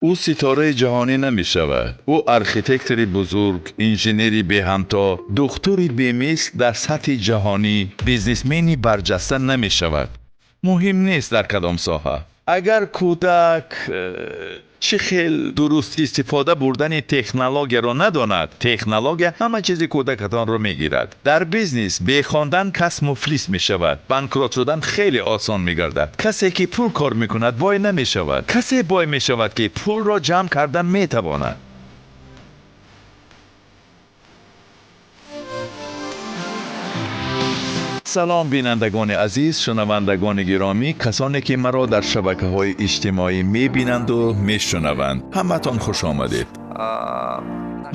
Ӯ ситораи ҷаҳонӣ намешавад. Ӯ архитектори бузург, инженери беҳамто, духтури бемисл дар сатҳи ҷаҳонӣ, бизнесмени барҷаста намешавад. Муҳим нест дар кадом соҳа. Агар кӯдак чӣ хел дуруст истифода бурдани технологияро надонад, технология ҳама чизи кӯдакатонро мегирад. Дар бизнес бе хондан кас муфлис мешавад. Банкрот шудан хеле осон мегардад. Касе ки пул кор мекунад бой намешавад. Касе бой мешавад, ки пулро ҷамъ кардан метавонад. Салом бинандагони азиз, шунавандагони гиромӣ, касоне ки маро дар шабакаҳои иҷтимоӣ мебинанд ва мешунаванд. Ҳамаатон хуш омадед.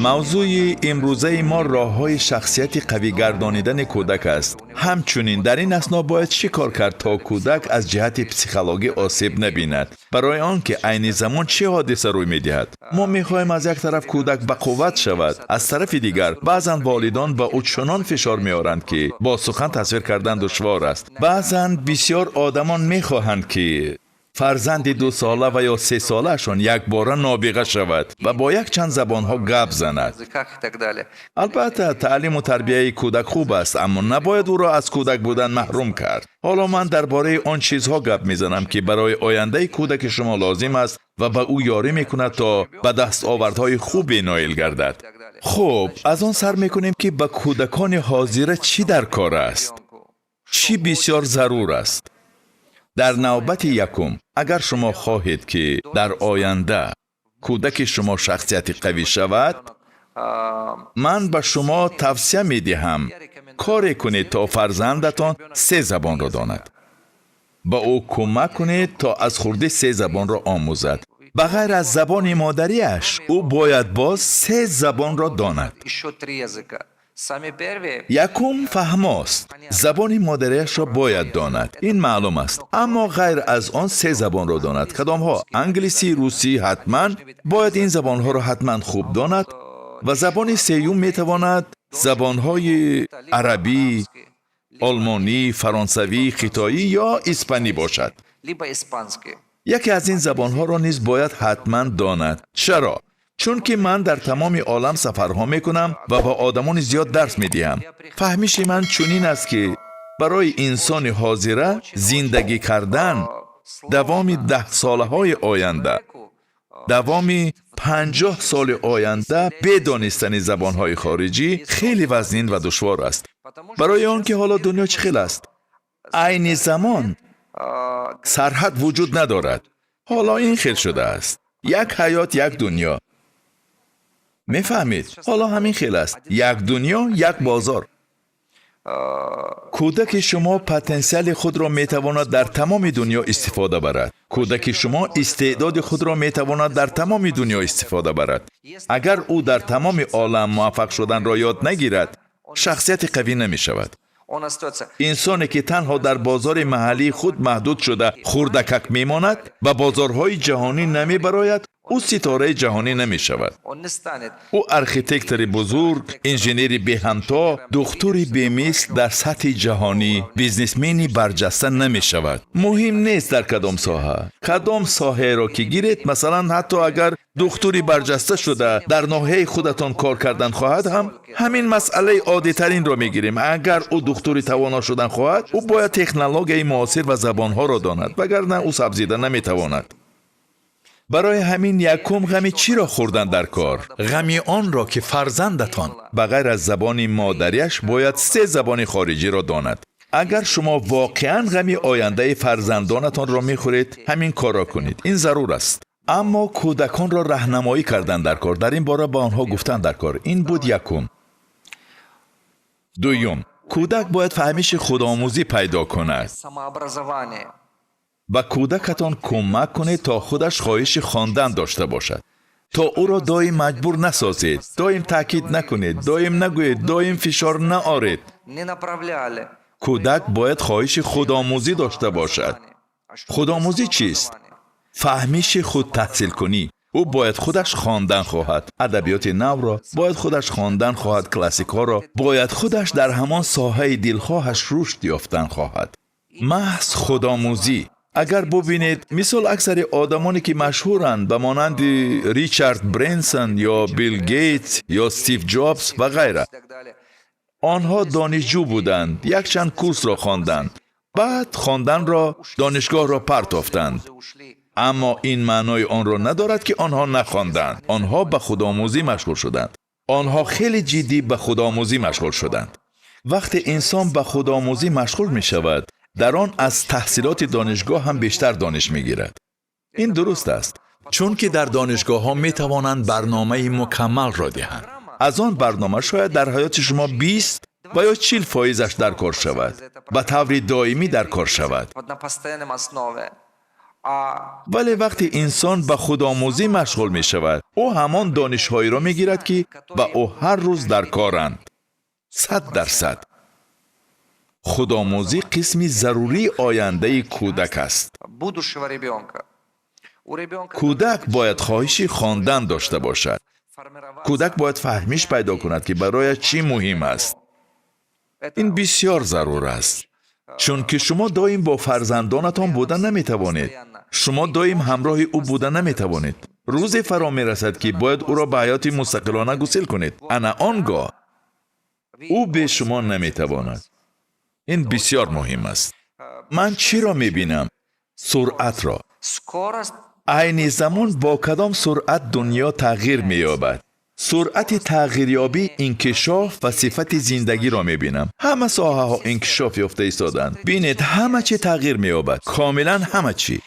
Мавзӯи имрӯзаи мо роҳҳои шахсияти қавӣ гардонидани кӯдак аст. Ҳамчунин дар ин асно бояд чӣ кор кард, то кӯдак аз ҷиҳати психологӣ осеб набинад? Барои он ки айни замон чӣ ҳодиса рӯй медиҳад? Мо мехоҳем аз як тараф кӯдак ба қувват шавад, аз тарафи дигар баъзан волидон ба ӯ чунон фишор меоранд, ки бо сухан тасвир кардан душвор аст. Баъзан бисёр одамон мехоҳанд, ки фарзанди дусола ва ё сесолаашон якбора нобиға шавад ва бо якчанд забонҳо гап занад. Албатта, таълиму тарбияи кӯдак хуб аст, аммо набояд ӯро аз кӯдак будан маҳрум кард. Ҳоло ман дар бораи он чизҳо гап мезанам, ки барои ояндаи кӯдаки шумо лозим аст ва ба ӯ ёрӣ мекунад, то ба дастовардҳои хубе ноил гардад. Хуб, аз он сар мекунем, ки ба кӯдакони ҳозира чӣ дар кор аст, чӣ бисёр зарур аст. Дар навбати якум, агар шумо хоҳед, ки дар оянда кӯдаки шумо шахсияти қавӣ шавад, ман ба шумо тавсия медиҳам, коре кунед, то фарзандатон се забонро донад. Ба ӯ кӯмак кунед, то аз хурдӣ се забонро омӯзад. Ба ғайр аз забони модариаш, ӯ бояд боз се забонро донад. Якум фаҳмост, забони модариашро бояд донад, ин маълум аст, аммо ғайр аз он се забонро донад. Кадомҳо? Англисӣ, русӣ, ҳатман бояд ин забонҳоро ҳатман хуб донад ва забони сеюм метавонад забонҳои арабӣ, олмонӣ, фаронсавӣ, хитоӣ ё испанӣ бошад. Яке аз ин забонҳоро низ бояд ҳатман донад. Чаро? Чунки ман дар тамоми олам сафарҳо мекунам ва ба одамони зиёд дарс медиҳам. Фаҳмиши ман чунин аст, ки барои инсони ҳозира зиндагӣ кардан давоми 10 солаҳои оянда, давоми 50 соли оянда бе донистани забонҳои хориҷӣ хеле вазнин ва душвор аст. Барои он ки ҳоло дунё чӣ хел аст? Айни замон сарҳад вуҷуд надорад. Ҳоло ин хел шудааст: як ҳаёт, як дунё. Мефаҳмед, ҳоло ҳамин хел аст: як дунё, як бозор. Кӯдаки шумо потенсиали худро метавонад дар тамоми дунё истифода барад. Кӯдаки шумо истеъдоди худро метавонад дар тамоми дунё истифода барад. Агар ӯ дар тамоми олам муваффақ шуданро ёд нагирад, шахсияти қавӣ намешавад. Инсоне ки танҳо дар бозори маҳаллии худ маҳдуд шуда, хурдакак мемонад, ба бозорҳои ҷаҳонӣ намебарояд, ӯ ситораи ҷаҳонӣ намешавад. Ӯ архитектори бузург, инженери беҳамто, духтури бемисл дар сатҳи ҷаҳонӣ, бизнесмени барҷаста намешавад. Муҳим нест дар кадом соҳа, кадом соҳаеро ки гиред. Масалан, ҳатто агар духтури барҷаста шуда дар ноҳияи худатон кор кардан хоҳад ҳам, ҳамин масъалаи оддитаринро мегирем: агар ӯ духтури тавоно шудан хоҳад, ӯ бояд технологияи муосир ва забонҳоро донад, вагарна ӯ сабзида наметавонад. Барои ҳамин якум ғами чиро хӯрдан дар кор? Ғами онро, ки фарзандатон ба ғайр аз забони модариаш бояд се забони хориҷиро донад. Агар шумо воқеан ғами ояндаи фарзандонатонро мехӯред, ҳамин корро кунед, ин зарур аст. Аммо кӯдаконро раҳнамоӣ кардан дар кор, дар ин бора ба онҳо гуфтан дар кор. Ин буд якум. Дуюм, кӯдак бояд фаҳмиши худомӯзӣ пайдо кунад. Ба кӯдакатон кӯмак кунед, то худаш хоҳиши хондан дошта бошад, то ӯро доим маҷбур насозед, доим таъкид накунед, доим нагӯед, доим фишор наоред. Кӯдак бояд хоҳиши худомӯзӣ дошта бошад. Худомӯзӣ чист? Фаҳмиши худтаҳсилкунӣ. Ӯ бояд худаш хондан хоҳад адабиёти навро, бояд худаш хондан хоҳад классикҳоро, бояд худаш дар ҳамон соҳаи дилхоҳаш рушд ёфтан хоҳад. Маҳз худомӯзӣ. Агар бубинед, мисол, аксари одамоне, ки машҳуранд, ба монанди Ричард Бренсон ё Билл Гейтс ё Стив Ҷобс ва ғайра, онҳо донишҷӯ буданд, якчанд курсро хонданд, баъд хонданро, донишгоҳро партофтанд. Аммо ин маънои онро надорад, ки онҳо нахонданд. Онҳо ба худомӯзӣ машғул шуданд. Онҳо хеле ҷиддӣ ба худомӯзӣ машғул шуданд. Вақте инсон ба худомӯзӣ машғул мешавад, дар он аз таҳсилоти донишгоҳ ҳам бештар дониш мегирад. Ин дуруст аст, чунки дар донишгоҳҳо метавонанд барномаи мукаммалро диҳанд. Аз он барнома шояд дар ҳаёти шумо 20 ва ё 40 фоизаш дар кор шавад, ба таври доимӣ дар кор шавад. Вале вақте инсон ба худомӯзӣ машғул мешавад, ӯ ҳамон донишҳоеро мегирад, ки ба ӯ ҳар рӯз дар коранд, 100%. Худомӯзӣ қисми зарурии ояндаи кӯдак аст. Кӯдак бояд хоҳиши хондан дошта бошад. Кӯдак бояд фаҳмиш пайдо кунад, ки барояш чӣ муҳим аст. Ин бисёр зарур аст, чунки шумо доим бо фарзандонатон буда наметавонед. Шумо доим ҳамроҳи ӯ буда наметавонед. Рӯзе фаро мерасад, ки бояд ӯро ба ҳаёти мустақилона гусел кунед. Ана он гоҳ ӯ бе шумо наметавонад. Ин бисёр муҳим аст. Ман чиро мебинам? Суръатро. Айни замон бо кадом суръат дунё тағйир меёбад, суръати тағйирёбӣ, инкишоф ва сифати зиндагиро мебинам. Ҳама соҳаҳо инкишоф ёфта истоданд. Бинед, ҳама чӣ тағйир меёбад, комилан ҳама чӣ.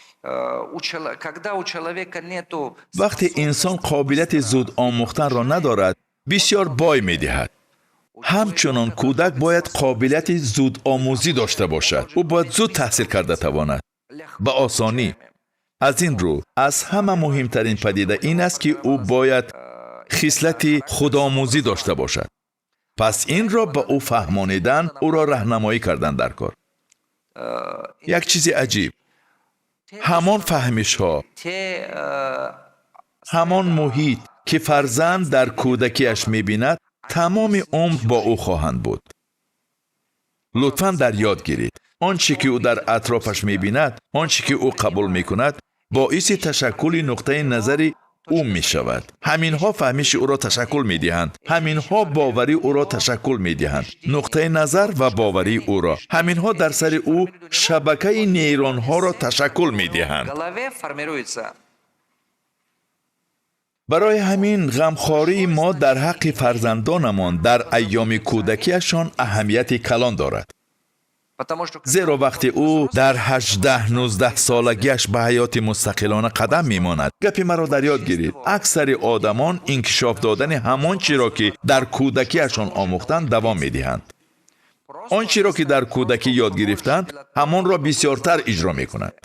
Вақте инсон қобилияти зуд омӯхтанро надорад, бисёр бой медиҳад. Ҳамчунон кӯдак бояд қобилияти зудомӯзӣ дошта бошад. Ӯ бояд зуд таҳсил карда тавонад, ба осонӣ. Аз ин рӯ, аз ҳама муҳимтарин падида ин аст, ки ӯ бояд хислати худомӯзӣ дошта бошад. Пас инро ба ӯ фаҳмонидан, ӯро раҳнамоӣ кардан дар кор. Як чизи аҷиб: ҳамон фаҳмишҳо, ҳамон муҳит, ки фарзанд дар кӯдакиаш мебинад, тамоми умр бо ӯ хоҳанд буд. Лутфан дар ёд гиред: он чӣ ки ӯ дар атрофаш мебинад, он чӣ ки ӯ қабул мекунад, боиси ташаккули нуқтаи назари ӯ мешавад. Ҳаминҳо фаҳмиши ӯро ташаккул медиҳанд, ҳаминҳо боварии ӯро ташаккул медиҳанд, нуқтаи назар ва боварии ӯро. Ҳаминҳо дар сари ӯ шабакаи нейронҳоро ташаккул медиҳанд. Барои ҳамин ғамхории мо дар ҳаққи фарзандонамон дар айёми кӯдакиашон аҳамияти калон дорад, зеро вақте ӯ дар 18-19 солагиаш ба ҳаёти мустақилона қадам мемонад, гапи маро дар ёд гиред, аксари одамон инкишоф додани ҳамон чиро, ки дар кӯдакиашон омӯхтанд, давом медиҳанд. Он чиро, ки дар кӯдакӣ ёд гирифтанд, ҳамонро бисёртар иҷро мекунанд.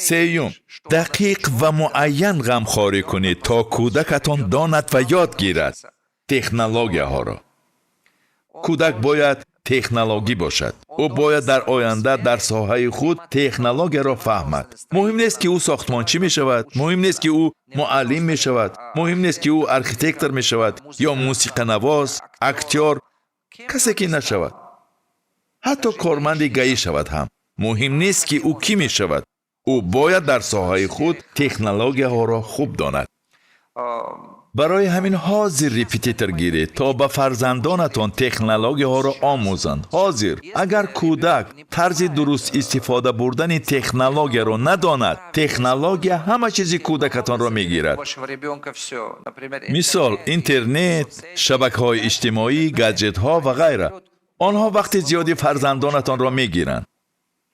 Сеюм, дақиқ ва муайян ғамхорӣ кунед, то кӯдакатон донад ва ёд гирад технологияҳоро. Кӯдак бояд технологӣ бошад. Ӯ бояд дар оянда дар соҳаи худ технологияро фаҳмад. Муҳим нест, ки ӯ сохтмончӣ мешавад, муҳим нест, ки ӯ муаллим мешавад, муҳим нест, ки ӯ архитектор мешавад ё мусиқанавоз, актёр, касе ки нашавад, ҳатто корманди ГАИ шавад ҳам, муҳим нест, ки ӯ кӣ мешавад, ӯ бояд дар соҳаи худ технологияҳоро хуб донад. Барои ҳамин ҳозир репетитор гиред, то ба фарзандонатон технологияҳоро омӯзанд. Ҳозир агар кӯдак тарзи дуруст истифода бурдани технологияро надонад, технология ҳама чизи кӯдакатонро мегирад. Мисол, интернет, шабакаҳои иҷтимоӣ, гаджетҳо ва ғайра. Онҳо вақти зиёди фарзандонатонро мегиранд.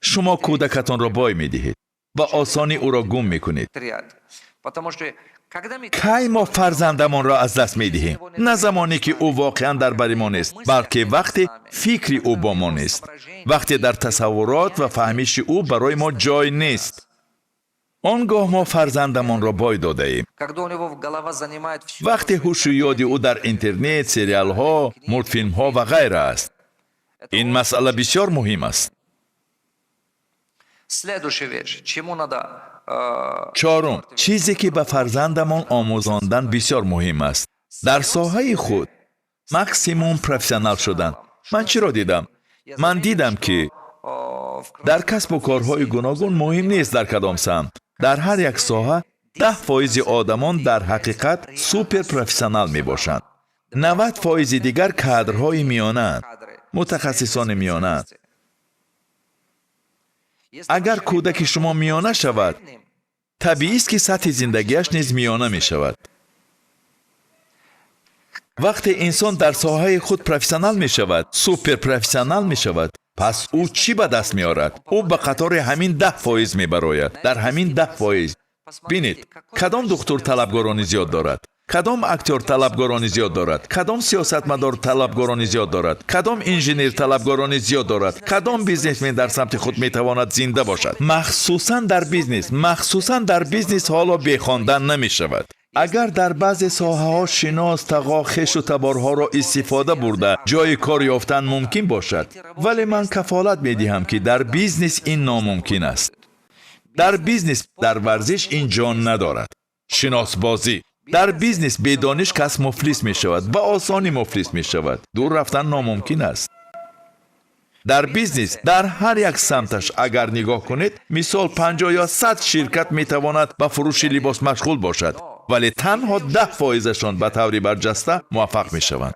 Шумо кӯдакатонро бой медиҳед, ба осонӣ ӯро гум мекунед. Кай мо фарзандамонро аз даст медиҳем? На замоне, ки ӯ воқеан дар бари мо нест, балки вақте фикри ӯ бо мо нест, вақте дар тасаввурот ва фаҳмиши ӯ барои мо ҷой нест. Он гоҳ мо фарзандамонро бой додаем. Вақте ҳушу ёди ӯ дар интернет, сериалҳо, мултфилмҳо ва ғайра аст. Ин масъала бисёр муҳим аст. Следующая вещь, чему надо Чорум, чизе, ки ба фарзандамон омӯзондан бисёр муҳим аст: дар соҳаи худ максимум профессионал шудан. Ман чиро дидам? Ман дидам, ки Дар касбу корҳои гуногун, муҳим нест дар кадом самт, дар ҳар як соҳа 10 фоизи одамон дар ҳақиқат суперпрофессионал мебошанд, 90 фоизи дигар кадрҳои миёнаанд, мутахассисони миёнаанд. Агар кӯдаки шумо миёна шавад, табиист, ки сатҳи зиндагиаш низ миёна мешавад. Вақте инсон дар соҳаи худ профессионал мешавад, суперпрофессионал мешавад, пас ӯ чӣ ба даст меорад? Ӯ ба қатори ҳамин 10 фоиз мебарояд. Дар ҳамин 10 фоиз бинед, кадом духтур талабгорони зиёд дорад, кадом актёр талабгорони зиёд дорад, кадом сиёсатмадор талабгорони зиёд дорад, кадом инженер талабгорони зиёд дорад, кадом бизнесмен дар самти худ метавонад зинда бошад, махсусан дар бизнес. Махсусан дар бизнес ҳоло бе хондан намешавад. Агар дар баъзе соҳаҳо шинос, тағо, хешу таборҳоро истифода бурда ҷои кор ёфтан мумкин бошад, вале ман кафолат медиҳам, ки дар бизнес ин номумкин аст. Дар бизнес, дар варзиш ин ҷон надорад шиносбозӣ. Дар бизнес бе дониш кас муфлис мешавад, ба осонӣ муфлис мешавад, дур рафтан номумкин аст. Дар бизнес, дар ҳар як самташ агар нигоҳ кунед, мисол, 50 ё 100 ширкат метавонад ба фурӯши либос машғул бошад, вале танҳо 10 фоизашон ба таври барҷаста муваффақ мешаванд.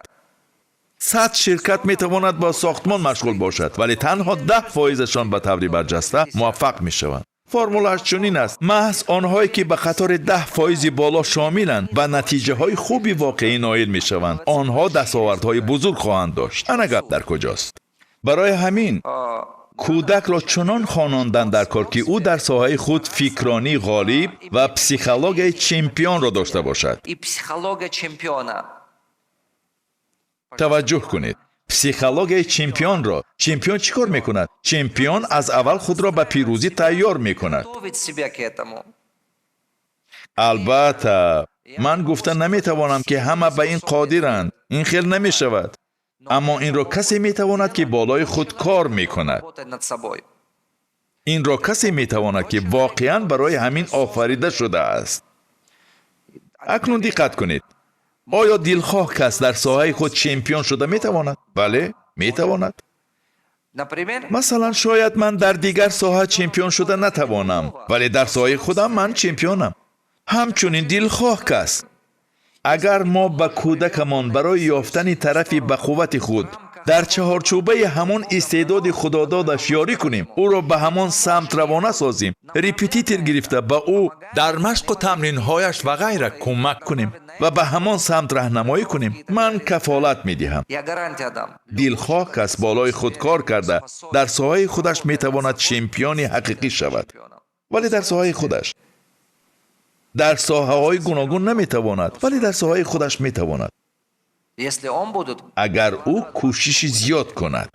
100 ширкат метавонад бо сохтмон машғул бошад, вале танҳо 10 фоизашон ба таври барҷаста муваффақ мешаванд. Формулааш чунин аст: маҳз онҳое, ки ба қатори 10 фоизи боло шомиланд, ба натиҷаҳои хуби воқеӣ ноил мешаванд. Онҳо дастовардҳои бузург хоҳанд дошт. Ана гап дар куҷост. Барои ҳамин кӯдакро чунон хонондан дар кор, ки ӯ дар соҳаи худ фикронии ғолиб ва психологияи чемпионро дошта бошад. И психология чемпиона. Таваҷҷӯҳ кунед, психологияи чемпионро. Чемпион чӣ кор мекунад? Чемпион аз аввал худро ба пирӯзӣ тайёр мекунад. Готовить себя к этому. Албатта, ман гуфта наметавонам, ки ҳама ба ин қодиранд, ин хел намешавад, аммо инро касе метавонад, ки болои худ кор мекунад. Работать над собой. Инро касе метавонад, ки воқеан барои ҳамин офарида шудааст. Акнун диққат кунед: оё дилхоҳ кас дар соҳаи худ чемпион шуда метавонад? Бале, метавонад. Например, Масалан, шояд ман дар дигар соҳа чемпион шуда натавонам, вале дар соҳаи худам ман чемпионам. Ҳамчунин дилхоҳ кас. Агар мо ба кӯдакамон барои ёфтани тарафи бақуввати худ дар чаҳорчӯбаи ҳамон истеъдоди худододаш ёрӣ кунем, ӯро ба ҳамон самт равона созем, репетитор гирифта, ба ӯ дар машқу тамринҳояш ва ғайра кӯмак кунем ва ба ҳамон самт раҳнамоӣ кунем, ман кафолат медиҳам, я гарантия дам. дилхоҳ кас болои худ кор карда, дар соҳаи худаш метавонад чемпиони ҳақиқӣ шавад, вале дар соҳаи худаш. Дар соҳаҳои гуногун наметавонад, вале дар соҳаи худаш метавонад. Если он будет Агар ӯ кӯшиши зиёд кунад.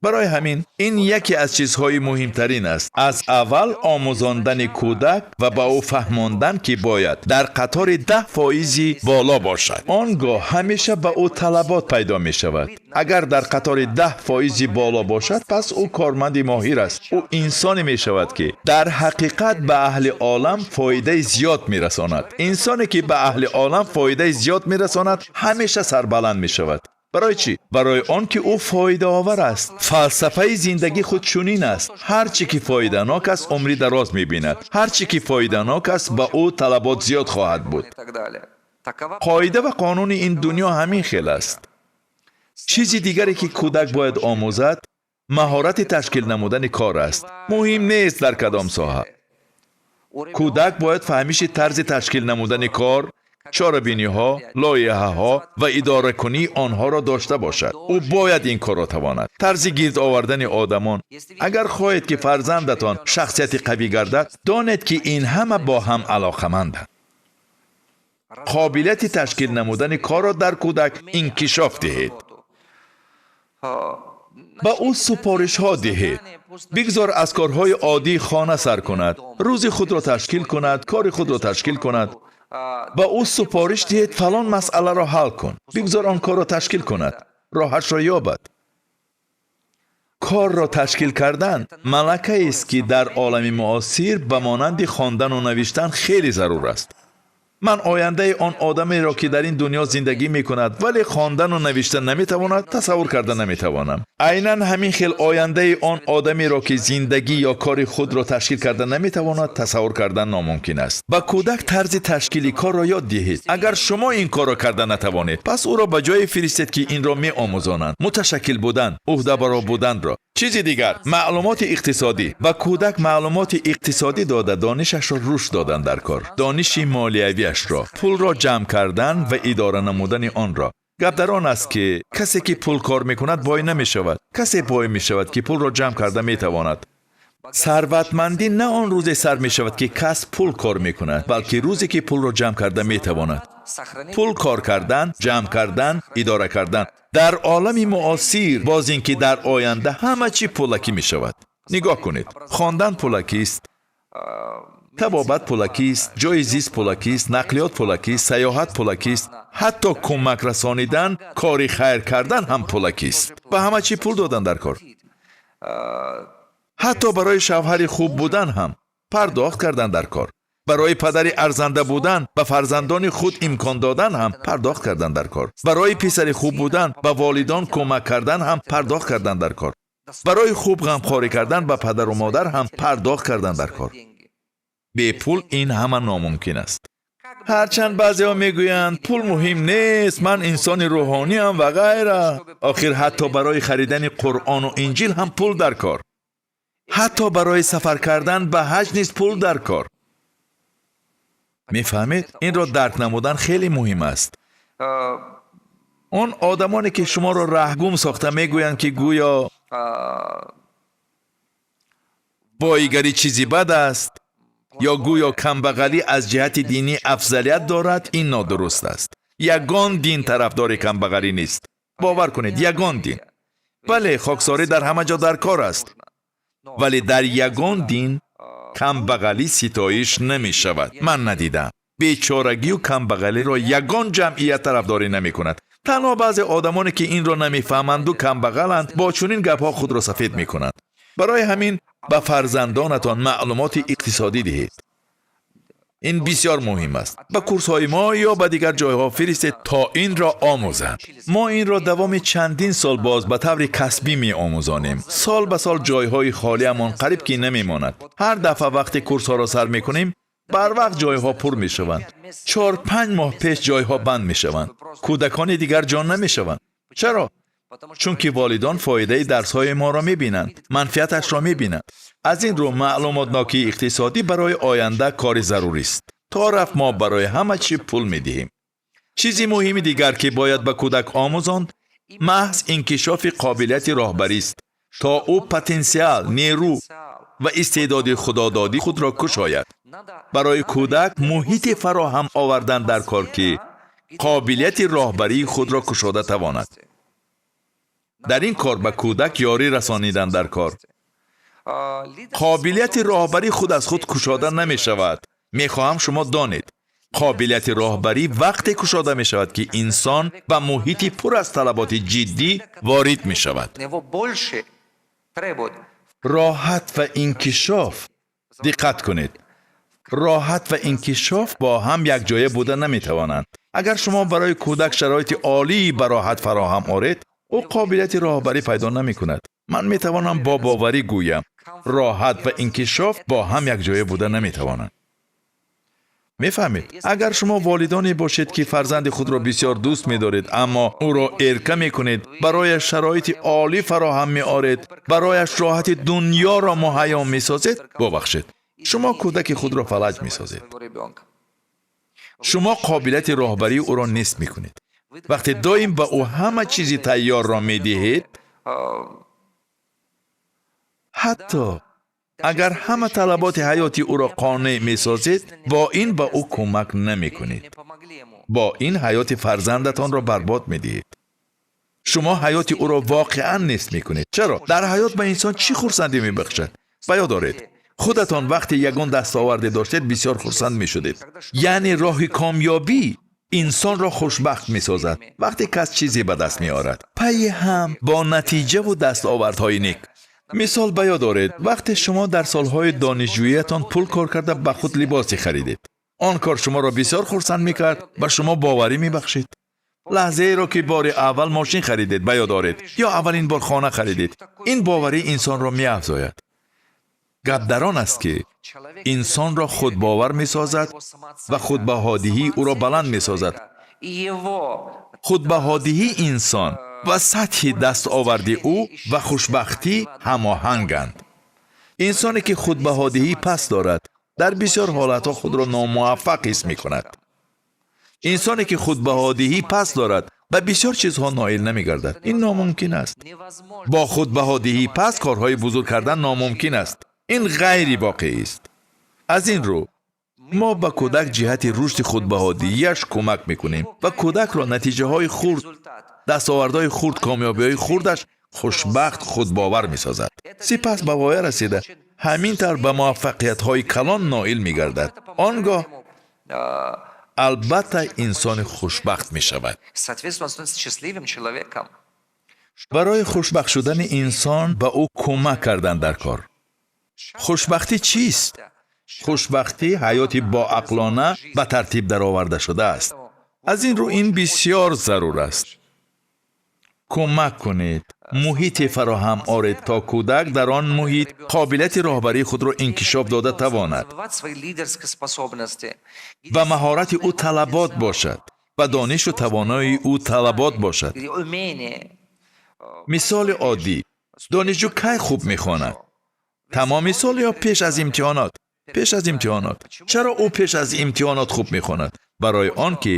Барои ҳамин ин яке аз чизҳои муҳимтарин аст: аз аввал омӯзондани кӯдак ва ба ӯ фаҳмондан, ки бояд дар қатори 10 фоизи боло бошад. Он гоҳ ҳамеша ба ӯ талабот пайдо мешавад. Агар дар қатори 10 фоизи боло бошад, пас ӯ корманди моҳир аст. Ӯ инсоне мешавад, ки дар ҳақиқат ба аҳли олам фоидаи зиёд мерасонад. Инсоне, ки ба аҳли олам фоидаи зиёд мерасонад, ҳамеша сарбаланд мешавад. Барои чӣ? Барои он ки ӯ фоидаовар аст. Фалсафаи зиндагӣ худ чунин аст: ҳар чӣ ки фоиданок аст, умри дароз мебинад, ҳар чӣ ки фоиданок аст, ба ӯ талабот зиёд хоҳад буд. И так далее. Такова Қоида ва қонуни ин дунё ҳамин хел аст. Чизи дигаре, ки кӯдак бояд омӯзад, маҳорати ташкил намудани кор аст, муҳим нест дар кадом соҳа. Кӯдак бояд фаҳмиши тарзи ташкил намудани кор, чорабиниҳо, лоиҳаҳо ва идоракунии онҳоро дошта бошад. Ӯ бояд ин корро тавонад, тарзи гирд овардани одамон. Агар хоҳед, ки фарзандатон шахсияти қавӣ гардад, донед, ки ин ҳама бо ҳам алоқаманданд. Қобилияти ташкил намудани корро дар кӯдак инкишоф диҳед, ба ӯ супоришҳо диҳед. Бигзор аз корҳои оддии хона сар кунад, рӯзи худро ташкил кунад, кори худро ташкил кунад. Ба ӯ супориш диҳед: фалон масъаларо ҳал кун. Бигзор он корро ташкил кунад, роҳашро ёбад. Корро ташкил кардан малакаест, ки дар олами муосир ба монанди хондану навиштан хеле зарур аст. Ман ояндаи он одамеро, ки дар ин дунё зиндагӣ мекунад, вале хондану навишта наметавонад, тасаввур карда наметавонам. Айнан ҳамин хел ояндаи он одамеро, ки зиндагӣ ё кори худро ташкил карда наметавонад, тасаввур кардан номумкин аст. Ба кӯдак тарзи ташкили корро ёд диҳед. Агар шумо ин корро карда натавонед, пас ӯро ба ҷое фиристед, ки инро меомӯзонанд. Муташаккил будан, ӯҳдабаро буданро. Чизи дигар, маълумоти иқтисодӣ. Ба кӯдак маълумоти иқтисодӣ дода, донишашро рушд додан дар кор, дониши молиявиашро, пулро ҷамъ кардан ва идора намудани онро. Гап дар он аст, ки касе, ки пул кор мекунад, бой намешавад. Касе бой мешавад, ки пулро ҷамъ карда метавонад. Сарватмандӣ на он рӯзе сар мешавад, ки кас пул кор мекунад, балки рӯзе, ки пулро ҷамъ карда метавонад. Пул кор кардан, ҷамъ кардан, идора кардан дар олами муосир, боз ин ки дар оянда ҳама чӣ пулакӣ мешавад. Нигоҳ кунед: хондан пулакист, табобат пулакист, ҷои зист пулакист, нақлиёт пулакист, сайёҳат пулакист, ҳатто кӯмак расонидан, кори хайр кардан ҳам пулакист. Ба ҳама чӣ пул додан дар кор. Ҳатто барои шавҳари хуб будан ҳам пардохт кардан дар кор, барои падари арзанда будан, ба фарзандони худ имкон додан ҳам пардохт кардан дар кор, барои писари хуб будан, ба волидон кӯмак кардан ҳам пардохт кардан дар кор, барои хуб ғамхорӣ кардан ба падару модар ҳам пардохт кардан дар кор. Бепул ин ҳама номумкин аст. Ҳарчанд баъзеҳо мегӯянд, пул муҳим нест, ман инсони рӯҳониам ва ғайра. Охир ҳатто барои харидани Қуръону Инҷил ҳам пул дар кор, ҳатто барои сафар кардан ба ҳаҷ низ пул дар кор. Мефаҳмед, инро дарк намудан хеле муҳим аст. Он одамоне, ки шуморо раҳгум сохта мегӯянд, ки гӯё боигарӣ чизи бад аст ё гӯё камбағалӣ аз ҷиҳати динӣ афзалият дорад, ин нодуруст аст. Ягон дин тарафдори камбағалӣ нест, бовар кунед, ягон дин. Бале, хоксорӣ дар ҳама ҷо дар кор аст, вале дар ягон дин камбағалӣ ситоиш намешавад. Ман надидам. Бечорагию камбағалиро ягон ҷамъият тарафдорӣ намекунад. Танҳо баъзе одамоне, ки инро намефаҳманду камбағаланд, бо чунин гапҳо худро сафед мекунанд. Барои ҳамин ба фарзандонатон маълумоти иқтисодӣ диҳед, ин бисёр муҳим аст. Ба курсҳои мо ё ба дигар ҷойҳо фиристед, то инро омӯзанд. Мо инро давоми чандин сол боз ба таври касбӣ меомӯзонем. Сол ба сол ҷойҳои холиамон қариб ки намемонад. Ҳар дафъа вақте курсҳоро сар мекунем, барвақт ҷойҳо пур мешаванд. 4-5 моҳ пеш ҷойҳо банд мешаванд, кӯдакони дигар ҷо намешаванд. Чаро? Чунки волидон фоидаи дарсҳои моро мебинанд, манфиаташро мебинанд. Аз ин рӯ маълумотнокии иқтисодӣ барои оянда кори зарурист. То рафт мо барои ҳама чӣ пул медиҳем. Чизи муҳими дигар, ки бояд ба кӯдак омӯзонд, маҳз инкишофи қобилияти роҳбарист, то ӯ потенсиал, нерӯ ва истеъдоди худододии худро кушояд. Барои кӯдак муҳите фароҳам овардан дар кор, ки қобилияти роҳбарии худро кушода тавонад. Дар ин кор ба кӯдак ёрӣ расонидан дар кор. Қобилияти роҳбарӣ худ аз худ кушода намешавад. Мехоҳам шумо донед: қобилияти роҳбарӣ вақте кушода мешавад, ки инсон ба муҳити пур аз талаботи ҷиддӣ ворид мешавад. Роҳат ва инкишоф, диққат кунед, роҳат ва инкишоф бо ҳам якҷоя буда наметавонанд. Агар шумо барои кӯдак шароити олии ба роҳат фароҳам оред, ӯ қобилияти роҳбарӣ пайдо намекунад. Ман метавонам бо боварӣ гӯям: роҳат ва инкишоф бо ҳам якҷоя буда наметавонанд. Мефаҳмед, агар шумо волидоне бошед, ки фарзанди худро бисёр дӯст медоред, аммо ӯро эрка мекунед, барояш шароити олӣ фароҳам меоред, барояш роҳати дуньёро муҳайё месозед, бубахшед, шумо кӯдаки худро фалаҷ месозед. Шумо қобилияти роҳбарии ӯро нест мекунед, вақте доим ба ӯ ҳама чизи тайёрро медиҳед. Ҳатто агар ҳама талаботи ҳаёти ӯро қонеъ месозед, бо ин ба ӯ кӯмак намекунед. Бо ин ҳаёти фарзандатонро барбод медиҳед. Шумо ҳаёти ӯро воқеан нест мекунед. Чаро? Дар ҳаёт ба инсон чӣ хурсандӣ мебахшад? Ба ёд доред, худатон вақте ягон дастоварде доштед, бисёр хурсанд мешудед. Яъне роҳи комёбӣ инсонро хушбахт месозад. Вақте кас чизе ба даст меорад пайи ҳам бо натиҷаву дастовардҳои нек. Мисол, ба ёд доред, вақте шумо дар солҳои донишҷӯиятон пул кор карда, ба худ либосе харидед. Он кор шуморо бисёр хурсанд мекард, ба шумо боварӣ мебахшид. Лаҳзаеро, ки бори аввал мошин харидед, ба ёд оред, ё аввалин бор хона харидед. Ин боварӣ инсонро меафзояд. Гап дар он аст, ки инсонро худбовар месозад ва худбаҳодиҳии ӯро баланд месозад. Худбаҳодиҳии инсон ва сатҳи дастоварди ӯ ва хушбахтӣ ҳамоҳанганд. Инсоне, ки худбаҳодиҳӣ паст дорад, дар бисёр ҳолатҳо худро номуваффақ ҳис мекунад. Инсоне, ки худбаҳодиҳӣ паст дорад, ба бисёр чизҳо ноил намегардад. Ин номумкин аст. Бо худбаҳодиҳии паст корҳои бузург кардан номумкин аст. Ин ғайривоқеист. Аз ин рӯ мо ба кӯдак ҷиҳати рушди худбаҳодиҳияш кӯмак мекунем ва кӯдакро натиҷаҳои хурд, дастовардҳои хурд, комёбиҳои хурдаш хушбахт, худбовар месозад. Сипас ба воя расида, ҳамин тавр ба муваффақиятҳои калон ноил мегардад. Он гоҳ албатта инсони хушбахт мешавад. Соответственно, он становится счастливым человеком. Барои хушбахт шудани инсон ба ӯ кӯмак кардан дар кор. Хушбахтӣ чист? Хушбахтӣ ҳаёти боақлона ба тартиб дароварда шудааст. Аз ин рӯ ин бисёр зарур аст. Кӯмак кунед, муҳите фароҳам оред, то кӯдак дар он муҳит қобилияти роҳбарии худро инкишоф дода тавонад Развивать свои лидерские способности. Ба маҳорати ӯ талабот бошад, ба донишу тавоноии ӯ талабот бошад. Где умение. Мисоли оддӣ: донишҷӯ кай хуб мехонад? Тамоми сол ё пеш аз имтиҳонот? Пеш аз имтиҳонот. Чаро ӯ пеш аз имтиҳонот хуб мехонад? Барои он ки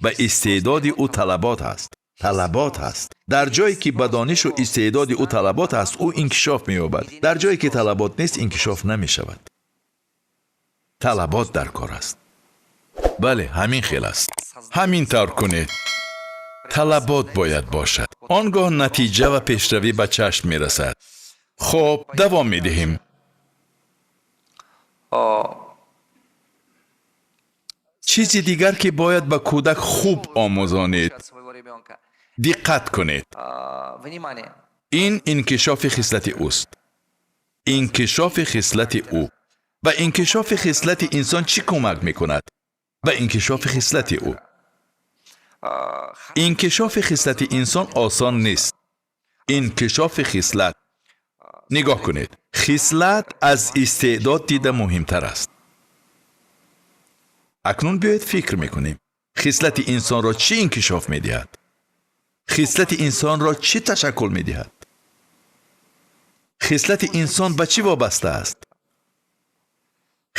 ба истеъдоди ӯ талабот ҳаст. Талабот ҳаст. Дар ҷое ки ба донишу истеъдоди ӯ талабот ҳаст, ӯ инкишоф меёбад. Дар ҷое ки талабот нест, инкишоф намешавад. Талабот дар кор аст. Бале, ҳамин хел аст. Ҳамин тавр кунед. Талабот бояд бошад, он гоҳ натиҷа ва пешравӣ ба чашм мерасад. Хуб, давом медиҳем. Чизи дигар, ки бояд ба кӯдак хуб омӯзонед, От своего ребенка. диққат кунед, Внимание. ин инкишофи хислати ӯст. Инкишофи хислати ӯ. Ба инкишофи хислати инсон чӣ кӯмак мекунад? Ба инкишофи хислати ӯ. Инкишофи хислати инсон осон нест. Инкишофи хислат, нигоҳ кунед, хислат аз истеъдод дида муҳимтар аст. Акнун биёед фикр мекунем: хислати инсонро чӣ инкишоф медиҳад? Хислати инсонро чӣ ташаккул медиҳад? Хислати инсон ба чӣ вобаста аст?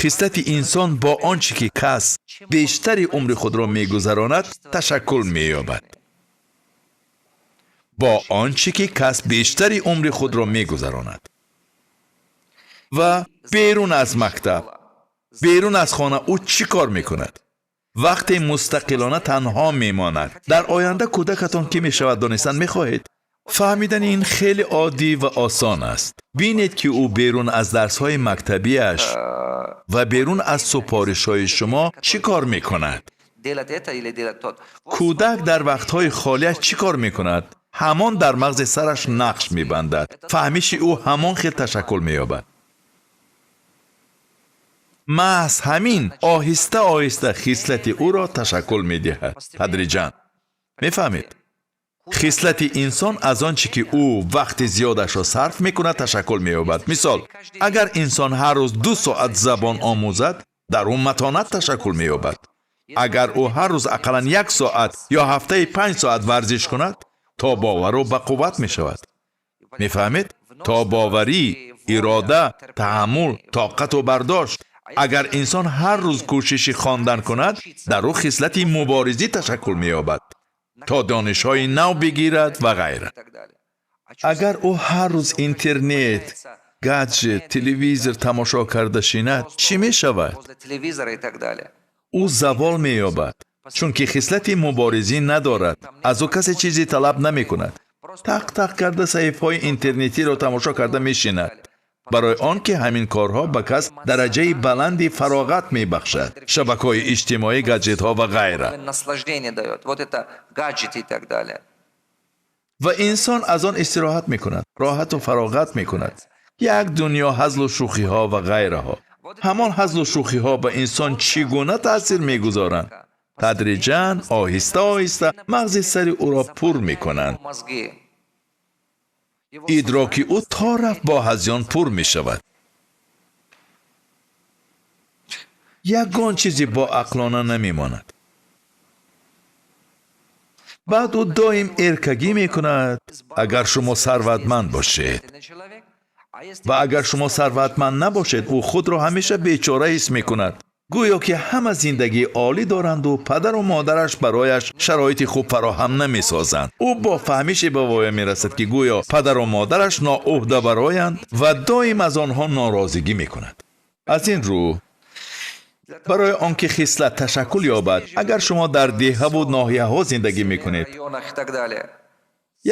Хислати инсон бо он чӣ ки кас бештари умри худро мегузаронад, ташаккул меёбад. Бо он чӣ ки кас бештари умри худро мегузаронад ва берун аз мактаб, берун аз хона ӯ чӣ кор мекунад, вақте мустақилона танҳо мемонад. Дар оянда кӯдакатон кӣ мешавад, донистан мехоҳед? Фаҳмидани ин хеле оддӣ ва осон аст. Бинед, ки ӯ берун аз дарсҳои мактабиаш ва берун аз супоришҳои шумо чӣ кор мекунад. Делать это или делать тот. Вот. Кӯдак дар вақтҳои холиаш чӣ кор мекунад, ҳамон дар мағзи сараш нақш мебандад. Фаҳмиши ӯ ҳамон хел ташаккул меёбад. Маҳз ҳамин оҳиста оҳиста хислати ӯро ташаккул медиҳад, тадриҷан. Мефаҳмед, хислати инсон аз он чӣ ки ӯ вақти зиёдашро сарф мекунад, ташаккул меёбад. Мисол, агар инсон ҳар рӯз 2 соат забон омӯзад, дар ӯ матонат ташаккул меёбад. Агар ӯ ҳар рӯз ақаллан як соат ё ҳафтаи 5 соат варзиш кунад, тобовару бақувват мешавад. Мефаҳмед? Тобоварӣ, ирода, таҳаммул, тоқату бардошт. Агар инсон ҳар рӯз кӯшиши хондан кунад, дар ӯ хислати муборизӣ ташаккул меёбад, то донишҳои нав бигирад ва ғайра. И так далее. Агар ӯ ҳар рӯз интернет, гаджет, телевизор тамошо карда шинад, чӣ мешавад? Возле телевизора и так далее. Ӯ завол меёбад, чунки хислати муборизӣ надорад. Аз ӯ касе чизе талаб намекунад. Тақ тақ карда саҳифаҳои интернетиро тамошо карда мешинад, барои он ки ҳамин корҳо ба кас дараҷаи баланди фароғат мебахшад: шабакаҳои иҷтимоӣ, гаджетҳо ва ғайра. Наслаждение дает. Вот это гаджеты и так далее. Ва инсон аз он истироҳат мекунад, роҳату фароғат мекунад, як дунё ҳазлу шӯхиҳо ва ғайраҳо. Ҳамон ҳазлу шӯхиҳо ба инсон чӣ гуна таъсир мегузоранд? Тадриҷан, оҳиста оҳиста мағзи сари ӯро пур мекунанд. Идроки ӯ то рафт бо ҳазён пур мешавад. Ягон чизе бо ақлона намемонад. Баъд ӯ доим эркагӣ мекунад, агар шумо сарватманд бошед. Ва агар шумо сарватманд набошед, ӯ худро ҳамеша бечора ҳис мекунад. Гӯё ки ҳама зиндагии олӣ доранду падару модараш барояш шароити хуб фароҳам намесозанд. Ӯ бо фаҳмише ба воя мерасад, ки гӯё падару модараш ноуҳда бароянд ва доим аз онҳо норозигӣ мекунад. Аз ин рӯ, барои он ки хислат ташаккул ёбад, агар шумо дар деҳаву ноҳияҳо зиндагӣ мекунед,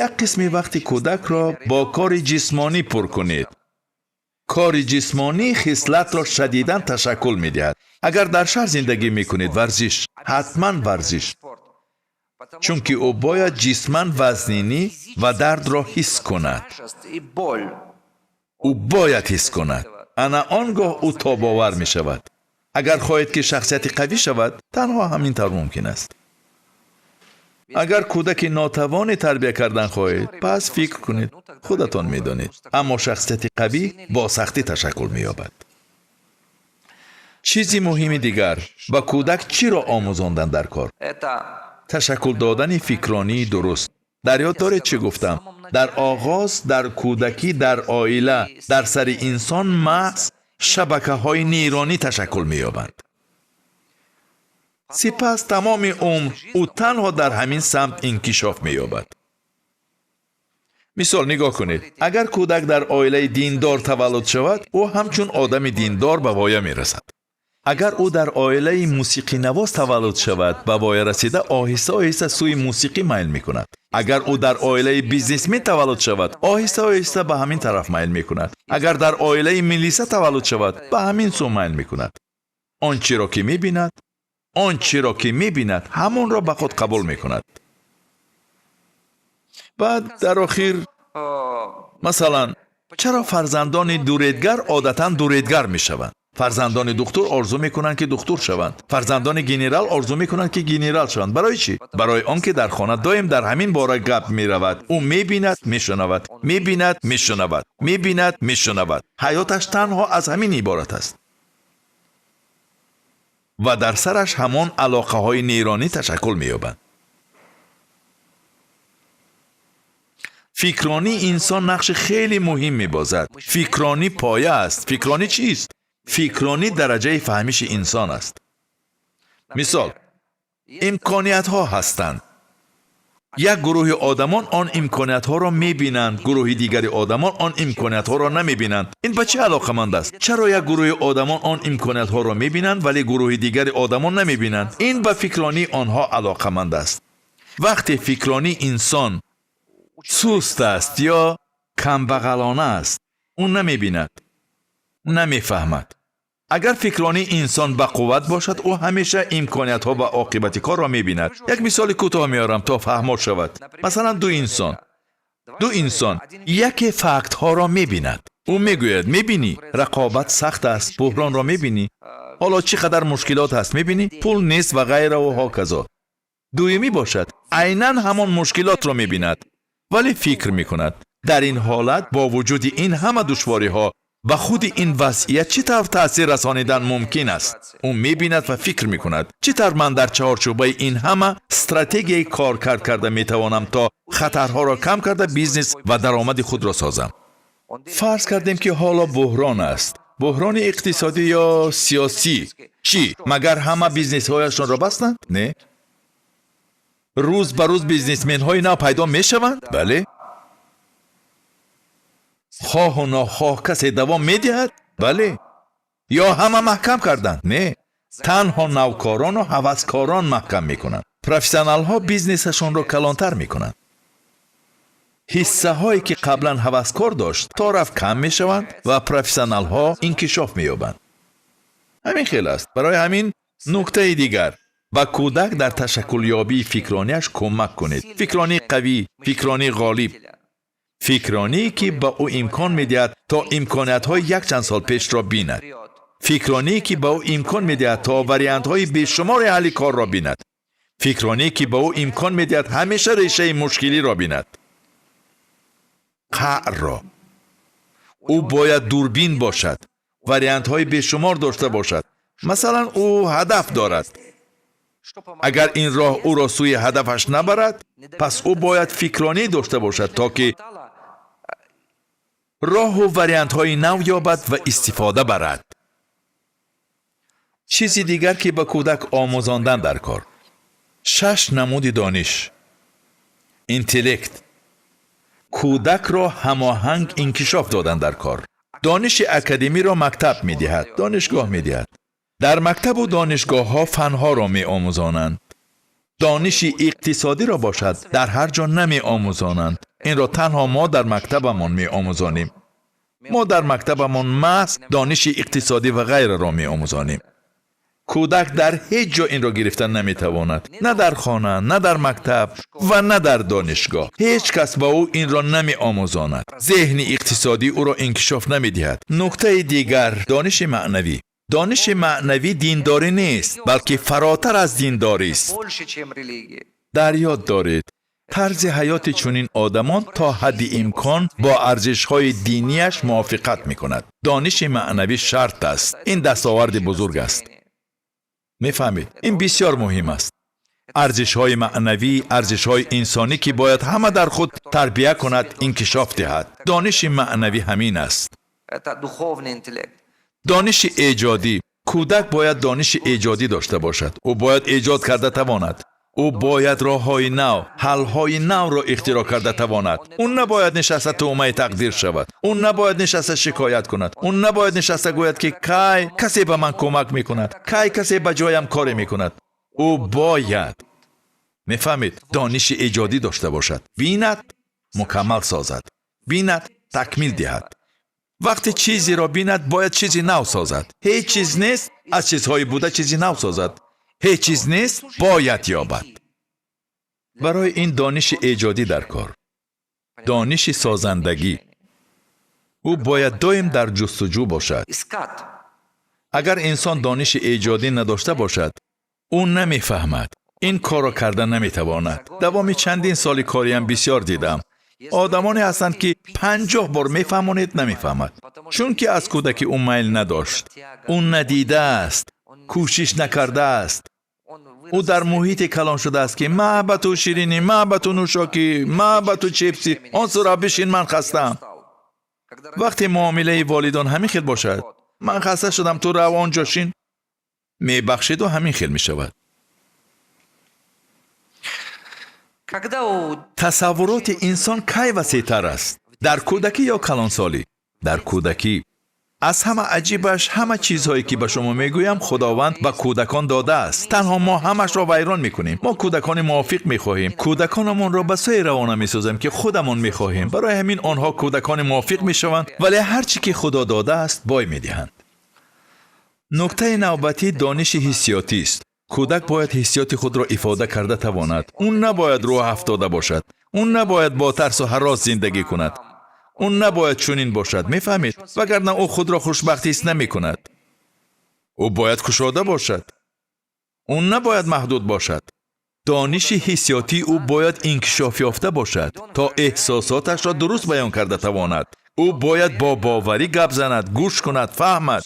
як қисми вақти кӯдакро бо кори ҷисмонӣ пур кунед. Кори ҷисмонӣ хислатро шадидан ташаккул медиҳад. Агар дар шаҳр зиндагӣ мекунед, варзиш, ҳатман варзиш, чунки ӯ бояд ҷисман вазнинӣ ва дардро ҳис кунад. Ӯ бояд ҳис кунад. Ана он гоҳ ӯ тобовар мешавад. Агар хоҳед ки шахсияти қавӣ шавад, танҳо ҳамин тавр мумкин аст. Агар кӯдаки нотавоне тарбия кардан хоҳед, пас фикр кунед, худатон медонед. Аммо шахсияти қавӣ бо сахтӣ ташаккул меёбад. Чизи муҳими дигар, ба кӯдак чиро омӯзондан дар кор? Ташаккул додани фикронии дуруст. Дар ёд доред чӣ гуфтам? Дар оғоз, дар кӯдакӣ, дар оила, дар сари инсон маҳз шабакаҳои нейронӣ ташаккул меёбанд. Сипас тамоми умр ӯ танҳо дар ҳамин самт инкишоф меёбад. Мисол нигоҳ кунед, агар кӯдак дар оилаи диндор таваллуд шавад, ӯ ҳамчун одами диндор ба воя мерасад. Агар ӯ дар оилаи мусиқинавоз таваллуд шавад, ба воя расида оҳиста оҳиста сӯи мусиқӣ майл мекунад. Агар ӯ дар оилаи бизнесмен таваллуд шавад, оҳиста оҳиста ба ҳамин тараф майл мекунад. Агар дар оилаи милиса таваллуд шавад, ба ҳамин сӯ майл мекунад. Он чиро ки мебинад, он чиро ки мебинад, ҳамонро ба худ қабул мекунад. Баъд дар охир, масалан, чаро фарзандони дуредгар одатан дуредгар мешаванд? Фарзандони духтур орзу мекунанд, ки духтур шаванд. Фарзандони генерал орзу мекунанд, ки генерал шаванд. Барои чӣ? Барои он ки дар хона доим дар ҳамин бора гап меравад. Ӯ мебинад, мешунавад, мебинад, мешунавад, мебинад, мешунавад. Ҳаёташ танҳо аз ҳамин иборат аст. Ва дар сараш ҳамон алоқаҳои нейронӣ ташаккул меёбанд. Фикронии инсон нақши хеле муҳим мебозад. Фикронӣ поя аст. Фикронӣ чист? Фикронӣ дараҷаи фаҳмиши инсон аст. Мисол, имкониятҳо ҳастанд. Як гурӯҳи одамон он имкониятҳоро мебинанд, гурӯҳи дигари одамон он имкониятҳоро намебинанд. Ин ба чӣ алоқаманд аст? Чаро як гурӯҳи одамон он имкониятҳоро мебинанд, вале гурӯҳи дигари одамон намебинанд? Ин ба фикронии онҳо алоқаманд аст. Вақте фикронии инсон суст аст ё камбағалона аст, ӯ намебинад, намефаҳмад. Агар фикронии инсон ба қувват бошад, ӯ ҳамеша имкониятҳо ва оқибати корро мебинад. Як мисоли кӯтоҳ меорам то фаҳмо шавад. Масалан, ду инсон, яке фактҳоро мебинад. Ӯ мегӯяд: мебинӣ, рақобат сахт аст, буҳронро мебинӣ, ҳоло чӣ қадар мушкилот ҳаст, мебинӣ, пул нест ва ғайраву ҳоказо. Дуюмӣ бошад, айнан ҳамон мушкилотро мебинад, вале фикр мекунад. Дар ин ҳолат бо вуҷуди ин ҳама душвориҳо ба худи ин вазъият чӣ тавр таъсир расонидан мумкин аст? Ӯ мебинад ва фикр мекунад, чӣ тавр ман дар чаҳорчӯбаи ин ҳама стратегияи коркард карда метавонам то хатарҳоро кам карда бизнес ва даромади худро созам. Фарз кардем, ки ҳоло буҳрон аст. Буҳрони иқтисодӣ ё сиёсӣ. Чӣ? Магар ҳама бизнесҳояшонро бастанд? Не. Рӯз ба рӯз бизнесменҳои нав пайдо мешаванд? Бале. Хоҳу нохоҳ касе давом медиҳад? Бале. Ё ҳама маҳкам карданд? Не. Танҳо навкорону ҳаваскорон маҳкам мекунанд. Профессионалҳо бизнесашонро калонтар мекунанд. Ҳиссаҳое ки қаблан ҳаваскор дошт, то рафт кам мешаванд ва профессионалҳо инкишоф меёбанд. Ҳамин хел аст. Барои ҳамин нуктаи дигар: ба кӯдак дар ташаккулёбии фикронияш кӯмак кунед. Фикронии қавӣ, фикронии ғолиб, фикроние ки ба ӯ имкон медиҳад то имкониятҳои якчанд сол пешро бинад. Фикроние ки ба ӯ имкон медиҳад, то вариантҳои бешумори ҳалли корро бинад. Фикроние ки ба ӯ имкон медиҳад, ҳамеша решаи мушкилиро бинад, қаърро. Ӯ бояд дурбин бошад, вариантҳои бешумор дошта бошад. Масалан, ӯ ҳадаф дорад. Агар ин роҳ ӯро сӯи ҳадафаш набарад, пас ӯ бояд фикронӣ дошта бошад, то ки роҳу вариантҳои нав ёбад ва истифода барад. Чизи дигар, ки ба кӯдак омӯзондан дар кор, шаш намуди дониш, интеллект. Кӯдакро ҳамоҳанг инкишоф додан дар кор. Дониши академиро мактаб медиҳад, донишгоҳ медиҳад. Дар мактабу донишгоҳҳо фанҳоро меомӯзонанд. Дониши иқтисодиро бошад, дар ҳар ҷо намеомӯзонанд. Инро танҳо мо дар мактабамон меомӯзонем. Мо дар мактабамон маҳз дониши иқтисодӣ ва ғайраро меомӯзонем. Кӯдак дар ҳеҷ ҷо инро гирифта наметавонад: на дар хона, на дар мактаб ва на дар донишгоҳ. Ҳеҷ кас ба ӯ инро намеомӯзонад, зеҳни иқтисодӣ ӯро инкишоф намедиҳад. Нуктаи дигар: дониши маънавӣ. Дониши маънавӣ диндорӣ нест, балки фаротар аз диндорист. Больше, чем религия. Дар ёд доред, тарзи ҳаёти чунин одамон то ҳадди имкон бо арзишҳои динияш мувофиқат мекунад. Дониши маънавӣ шарт аст. Ин дастоварди бузург аст, мефаҳмед? Ин бисёр муҳим аст. Арзишҳои маънавӣ, арзишҳои инсонӣ, ки бояд ҳама дар худ тарбия кунад, инкишоф диҳад. Дониши маънавӣ ҳамин аст. Это духовный интеллект. Дониши эҷодӣ. Кӯдак бояд дониши эҷодӣ дошта бошад. Ӯ бояд эҷод карда тавонад. Ӯ бояд роҳҳои нав, ҳалҳои навро ихтироъ карда тавонад. Ӯ набояд нишаста тӯъмаи тақдир шавад. Ӯ набояд нишаста шикоят кунад. Ӯ набояд нишаста гӯяд, ки кай касе ба ман кӯмак мекунад, кай касе ба ҷоям коре мекунад. Ӯ бояд, мефаҳмед, дониши эҷодӣ дошта бошад: бинад, мукаммал созад, бинад, такмил диҳад. Вақте чизеро бинад, бояд чизи нав созад. Ҳеҷ чиз нест, аз чизҳои буда чизи нав созад. Ҳеҷ чиз нест, бояд ёбад. Барои ин дониши эҷодӣ дар кор, дониши созандагӣ. Ӯ бояд доим дар ҷустуҷӯ бошад. Искать. Агар инсон дониши эҷодӣ надошта бошад, ӯ намефаҳмад, ин корро карда наметавонад. Давоми чандин соли кориам бисёр дидам, одамоне ҳастанд, ки 50 бор мефаҳмонед, намефаҳмад, чунки аз кӯдакӣ ӯ майл надошт, ӯ надидааст, кӯшиш накардааст. Ӯ дар муҳите калон шудааст, ки ма ба ту ширинӣ, ма ба ту нӯшокӣ, ма ба ту чипси, он сура бишин, ман хастаам. Вақте муомилаи волидон ҳамин хел бошад: «Ман хаста шудам, ту рав он ҷо шин», мебахшиду ҳамин хел мешавад. Когда у Тасаввуроти инсон кай васеътар аст: дар кӯдакӣ ё калонсолӣ? Дар кӯдакӣ. Аз ҳама аҷибаш, ҳама чизҳое, ки ба шумо мегӯям, Худованд ба кӯдакон додааст. Танҳо мо ҳамашро вайрон мекунем. Мо кӯдакони мувофиқ мехоҳем, кӯдаконамонро ба сӯе равона месозем, ки худамон мехоҳем. Барои ҳамин онҳо кӯдакони мувофиқ мешаванд, вале ҳар чӣ ки Худо додааст, бой медиҳанд. Нуктаи навбатӣ дониши ҳиссиётист. Кӯдак бояд ҳиссиёти худро ифода карда тавонад. Ӯ набояд рӯҳ афтода бошад. Ӯ набояд бо тарсу ҳарос зиндагӣ кунад. Ӯ набояд чунин бошад, мефаҳмед? Вагарна ӯ худро хушбахт ҳис намекунад. Ӯ бояд кушода бошад. Ӯ набояд маҳдуд бошад. Дониши ҳиссиётии ӯ бояд инкишоф ёфта бошад, то эҳсосоташро дуруст баён карда тавонад. Ӯ бояд бо боварӣ гап занад, гӯш кунад, фаҳмад.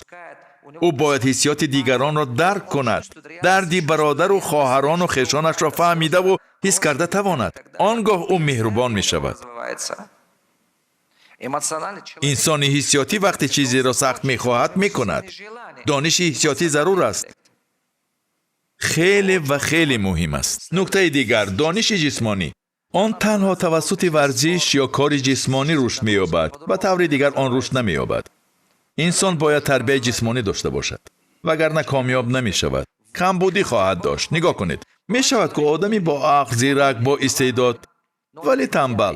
Ӯ бояд ҳиссиёти дигаронро дарк кунад, дарди бародару хоҳарону хешонашро фаҳмидаву ҳис карда тавонад. Он гоҳ ӯ меҳрубон мешавад. Развивается. Эмоциональный человек. Инсони ҳиссиётӣ вақте чизеро сахт мехоҳад, мекунад. Дониши ҳиссиётӣ зарур аст, хеле ва хеле муҳим аст. Нуктаи дигар: дониши ҷисмонӣ. Он танҳо тавассути варзиш ё кори ҷисмонӣ рушд меёбад, ба таври дигар он рушд намеёбад. Инсон бояд тарбияи ҷисмонӣ дошта бошад, вагарна комёб намешавад, камбудӣ хоҳад дошт. Нигоҳ кунед, мешавад ку одами бо ақл, зирак, бо истеъдод, вале тамбал,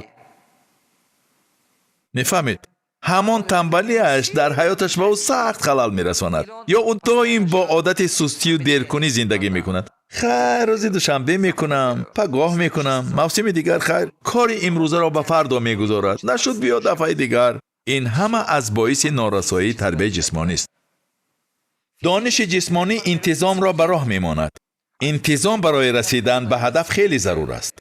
мефаҳмед? Ҳамон тамбалиаш дар ҳаёташ ба ӯ сахт халал мерасонад. Ё ӯ доим бо одати сустию деркунӣ зиндагӣ мекунад: «Хайр, рӯзи душанбе мекунам, пагоҳ мекунам, мавсими дигар, хайр». Кори имрӯзаро ба фардо мегузорад, нашуд, биё дафъаи дигар. Ин ҳама аз боиси норасоии тарбияи ҷисмонист. Дониши ҷисмонӣ интизомро ба роҳ мемонад. Интизом барои расидан ба ҳадаф хеле зарур аст.